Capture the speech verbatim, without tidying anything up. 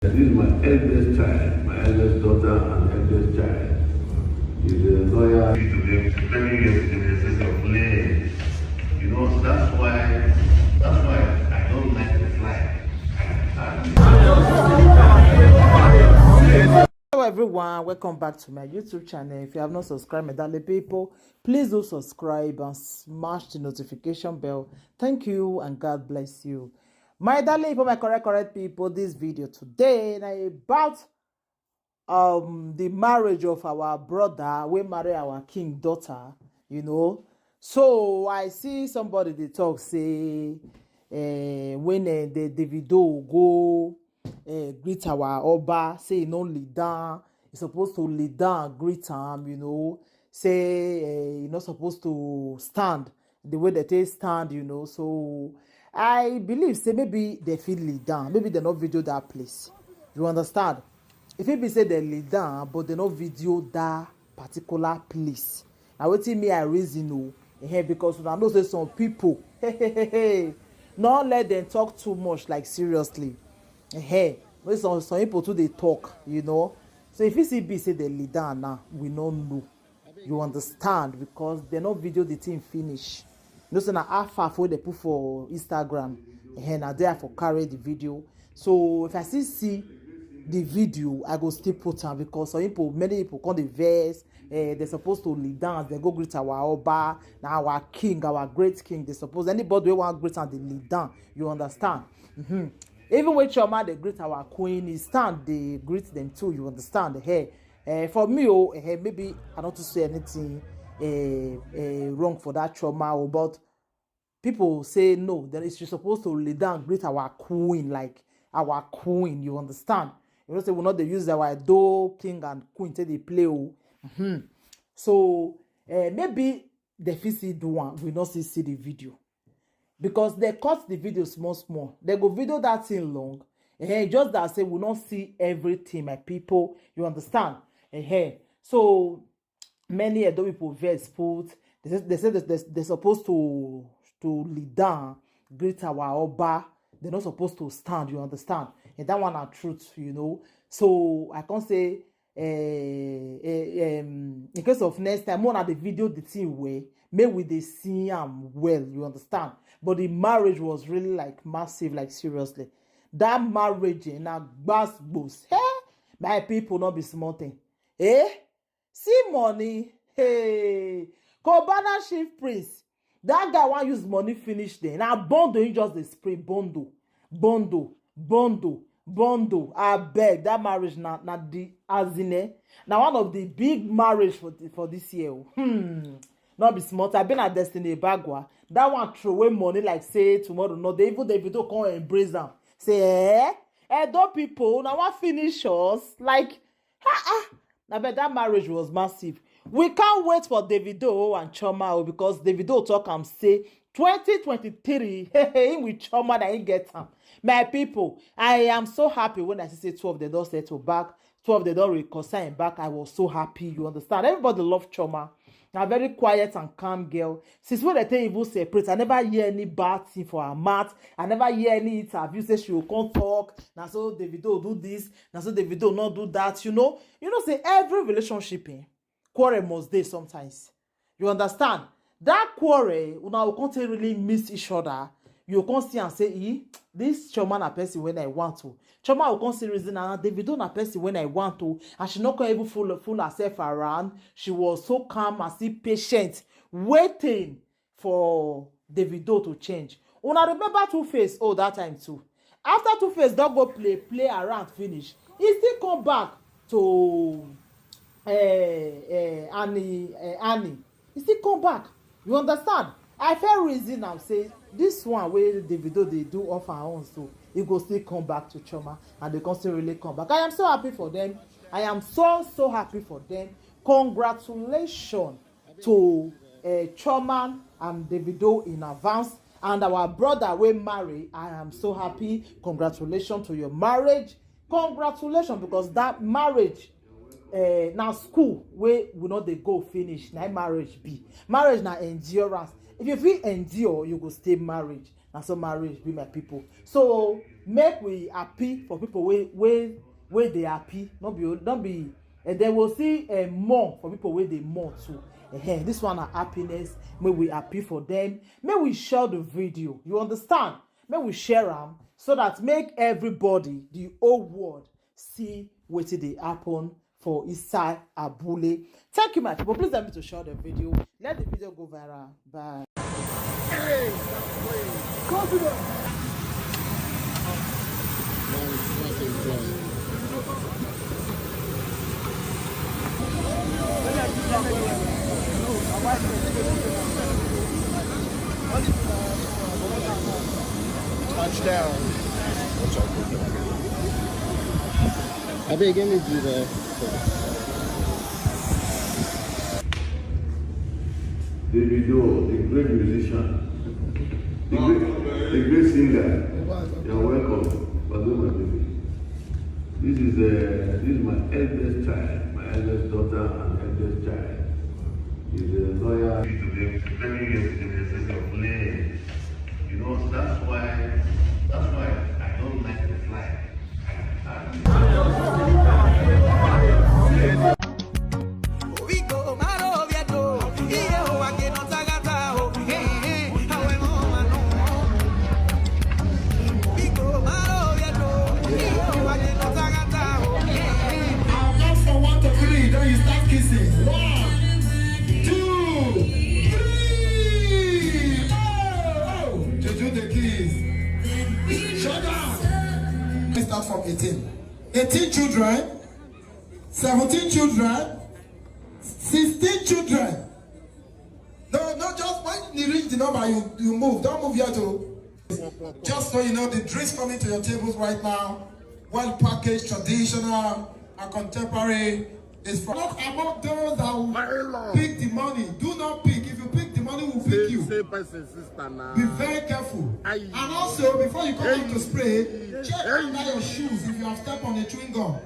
This is my eldest child, my eldest daughter and eldest child. Is a lawyer. Today, many years in the state of play. You know, that's why, that's why I don't like the fly. Hello everyone, welcome back to my YouTube channel. If you have not subscribed, my darling people, please do subscribe and smash the notification bell. Thank you and God bless you. My darling people, my correct, correct people, this video today na about um the marriage of our brother wey marry our king daughter, you know. So I see somebody dey talk say uh, when uh, the Davido go uh, greet our Oba, say he no lead down, he supposed to lead down greet am, you know, say uh, he not supposed to stand the way they take stand, you know. So I believe say maybe they feel lead down, maybe they not video that place. You understand? If it be say they lead down, but they not video that particular place. Now wetin me I reason o, eh, because I know say some people, hey, hey, hey, hey, not let them talk too much, like seriously. Eh, when some, some people too they talk, you know. So if it see be say they lead down now, we no know. You understand? Because they no video the thing finish. You know, so now how far for they put for Instagram, eh, now there for carry the video. So if I see see the video, I go still put am because some people, many people come the verse. Eh, they're supposed to lead down. They go greet our Oba, now our king, our great king. They suppose anybody we want great and they lead down. You understand? Mm-hmm. Even when Chioma they greet our queen, he stand they greet them too. You understand? Hey, uh, for me, oh, uh, maybe I don't to say anything uh, uh, wrong for that Chioma, oh, but people say no, that is she's supposed to lay down, greet our queen, like our queen. You understand? You know, say we not they use our do king and queen till they play. Oh. Mm-hmm. So uh, maybe the F C do one, we not see see the video because they cut the video small small. They go video that thing long. Eh, just that say we not see everything, my people. You understand? Eh, so many Edo people vex put. They say, they say that they, they're supposed to to lead down, greet our Oba. They're not supposed to stand. You understand? And that one are truth, you know. So I can't say uh, uh, um, in case of next time, one of the video the thing way, may we they see am well, you understand? But the marriage was really like massive, like seriously. That marriage eh, na gbas gbos. Hey, my people not be small thing. Eh? See money. Hey, Cobana Chief Prince. That guy want use money finish there. Now bondo he just the spray bondo, bondo, bondo, bondo. I beg that marriage na na the azine. Now one of the big marriage for the, for this year. Oh. Hmm. Not be smart. I been at Destiny Bagua. That one throw away money like say tomorrow. No, they even they video come embrace them. Say, eh? Edo people, now what finish us? Like, ha ah. I bet that marriage was massive. We can't wait for Davido and Chioma oh, because Davido talk and say twenty twenty-three, hey, hey, with Chioma that he get him. My people, I am so happy when I see say two of them don't settle back, two of them don't reconcile back. I was so happy, you understand? Everybody love Chioma. A very quiet and calm girl. Since when I tell you separate, I never hear any bad thing for her mouth. I never hear any interview say she will come talk. Now so Davido do this, now so Davido not do that. You know, you know, say every relationship, eh, quarrel must day sometimes. You understand? That quarrel, una will come take really miss each other. You come see and say, eh, this Chioma na person when I want to. Chioma will come see reason and Davido na person when I want to. And she not come even fool, fool herself around. She was so calm and still patient, waiting for Davido to change. Una remember Two Face oh that time too. After Two Face don't go play play around finish, he still come back to uh, uh, Annie. Uh, Annie, he still come back. You understand? I feel reason am say this one wey Davido dey do off her own so he go still come back to Chioma and they can still really come back. I am so happy for them. I am so so happy for them. Congratulations to uh, Chioma and Davido in advance. And our brother we marry, I am so happy. Congratulations to your marriage. Congratulations because that marriage uh, now school where we know they go finish. Now marriage be marriage now endurance. If you feel endure, you go stay marriage. Now so marriage be my people. So Make we happy for people wey wey wey dey happy, no be no be and then we'll see uh, more for people wey dey more too. Uh-huh. This one na happiness, make we happy for them, make we share the video, you understand, make we share am so that make everybody, the whole world, see wetin dey happen for inside Abule. Thank you, my people. Please help me to share the video. Let the video go viral. Bye. Touchdown. Abeg, give me the, uh, Davido, the great musician, the great, the great singer. You're welcome, Bazo Madebe. This is uh, this is my eldest child, my eldest daughter and eldest child. He's a lawyer. Today, very years in the place of play. You know, that's why that's why I don't like the fly. I'll count from one to three, then you start kissing. One, two, three. Oh, oh. Juju the kiss. Shut down. We start from eighteen. eighteen children, seventeen children, sixteen children. No, no, just when you reach the number, you, you move. Don't move yet, oh. Just so you know, the drinks coming to your tables right now, well packaged, traditional, and contemporary, is from. Not among those that will pick the money. Do not pick. If you pick the money, will pick you. Same person, sister now. Be very careful. And also, before you come out to spray, check under your shoes if you have stepped on a chewing gum.